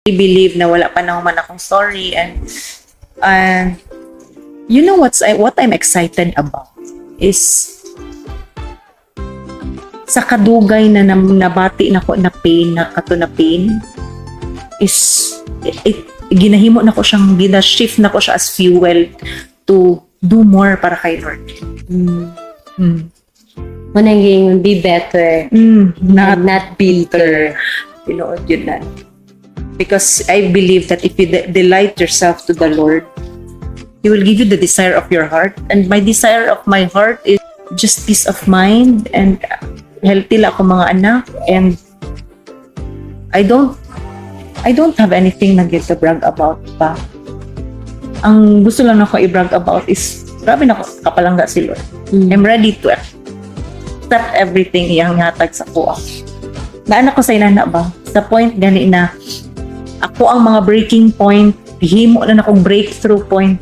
Believe na wala pa naman akong story and you know what I'm excited about is sa kadugay na nabati na ko na pain na kato na pain is it, ginahimo na ko siyang gina-shift na ko siya as fuel to do more para kay Lord. Mao nang giingon, be better Not and not bitter. Tinuod yun na. Because I believe that if you delight yourself to the Lord, He will give you the desire of your heart. And my desire of my heart is just peace of mind and healthy lang ako mga anak. And I don't have anything na get to brag about pa. Ang gusto lang ako i-brag about is grabe na ako kapalangga si Lord. I'm ready to accept everything iyang hatag sa kuha. Naan ako sa inana ba? Sa point gani na ako ang mga breaking point, himo na akong breakthrough point.